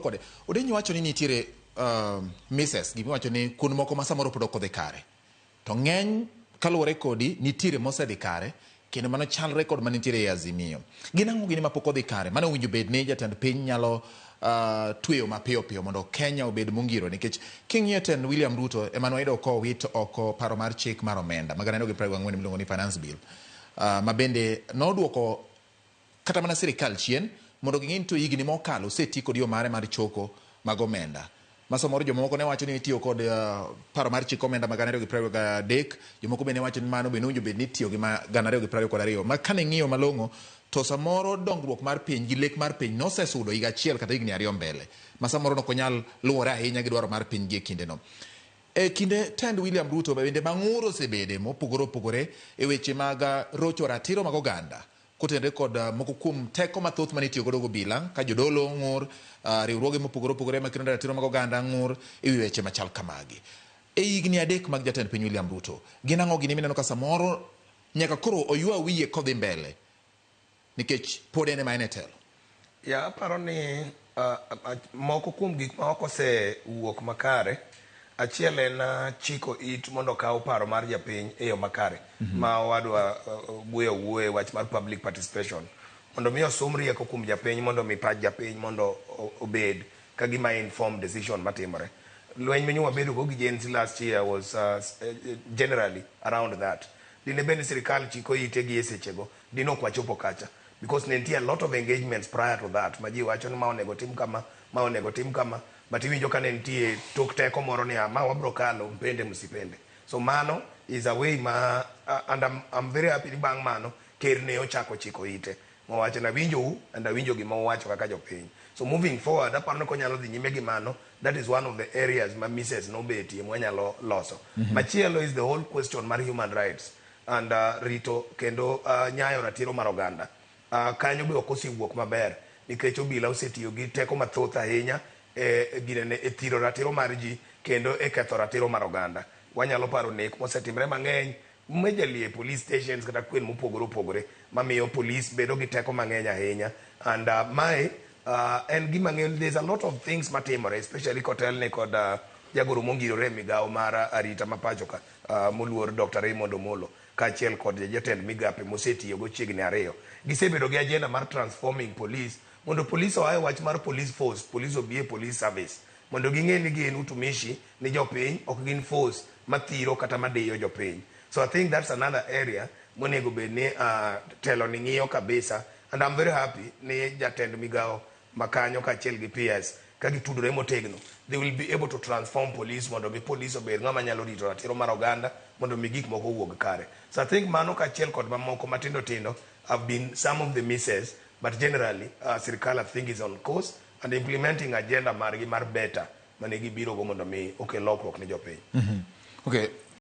Kode Odenyi wacho ni nitiere misses, gimiwacho ni kuond moko ma samoro pod ok odhi kare, to ng'eny kaluwore kodi nitiere mosedhi kare, kendo mano chalre kod manitiere e Azimio. Gin ang'o gini mapok odhi kare mane owinjo bed ni jatend piny nyalo tweyo mapiyo piyo mondo Kenya obed mongiro? Nikech king'iyo tend William Ruto, ema nwayudo kowit oko paro mar chik mar omenda mag 2024 miluongo ni Finance Bill, ma bende noduoko kata mana sirikal chien mondo ging'e ni to higni mokalo oseti kod yo mare mar choko mag omenda, ma samoro jomoko ne wacho ni itiyo kod paro mar chik omenda mag 2023, jomoko bende wacho ni mano bende owinjo bed ni itiyo gi ma 2022, ma kane ng'iyo malong'o to samoro dongruok mar piny gi lek mar piny nosesudo higa achiel kata higni 2 mbele, ma samoro nok onyal luwore ahinya gi dwaro mar piny gi e kindeno. E kinde tend William Ruto bende mang'ur osebede mopogore opogore e weche mag rocho ratiro mag oganda kotenore kod moko kuom teko mathoth mane itiyo godo gobila, ka jodolo ng'ur, riwruoge mopogore opogore makedo ne ratiro mag oganda ng'ur e wi weche machal kamagi. E higni 3 mag jatend piny William Ruto, gin ang'o gini mineno ka samoro nyaka koro oywa wiye kodhi mbele nikech pod en ema en e telo? Ya, aparo ni moko kuom gik ma ok osewuok makare, achiel en chiko it mondo okaw paro mar japiny e yo makare, ma owadwa Buya owuoye wach mar public participation, mondo mi osum rieko kuom japiny, mondo mi pach japiny mondo obed ka gima informed decision matimore. Lweny ma nyo wabedo go gi Gen Z last year was generally around that. Dine bed ni sirikal chiko ite gi e sechego, dine ok wachopo kacha, because ne nitie a lot of engagements prior to that ma ji wacho ni ma onego tim kama, ma onego tim kama, but iwinjo ka ne nitie tok teko moro ni ma wabro kalo mpende msipende. So mano is a way ma and I'm very happy ni bang' mano ker ne ochako chiko ite mowacho ni awinjou and awinjo gima uwacho kaka jopiny. So moving forward, aparo ni konyalo dhi nyime gi mano, that is one of the areas ma misses nobetie mwanyalo loso. Machielo is the whole question mar human rights and rito kendo nyayo ratiro mar oganda. Kanyo be ok osewuok maber nikech obila osetiyo gi teko mathoth ahinya e ginene e thiro ratiro mar ji kendo e ketho ratiro mar oganda. Wanyalo paro nek mosetimre mang'eny majorly e police stations kata kwen mopogore opogore, mamiyo police bedo gi teko mang'eny ahinya, and mae en gima ng'eyo ni there's a lot of things matimore, especially kotelne kod jagoro mongirore e migawo mar arita ma pacho ka, moluor Dr. Raymond Omolo, kaachiel kod jatend migape mosetiyogo chiegni ariyo. Gisebedo gi agenda mar transforming police mondo police oa e wach mar police force, police obi e police service, mondo ging'e ni gin utumishi ni jopiny, ok gin force mathiro kata madiyo jopiny. So I think that's another area monego bed ni telo ni ng'iyo kabisa, and I'm very happy ni jatend migawo makanyo kaachiel gi PS ka gitudore motegno, they will be able to transform police mondo mi police obed ng'ama nyalo rito ratiro mar oganda, mondo mi gik moko owuog kare. So I think mano kaachiel kod mamoko matindo tindo have been some of the misses, but generally sirikal, I think, is on course and implementing agenda margi mar better mane gibiro go mondo mi okel lokruok ne jopiny. Okay.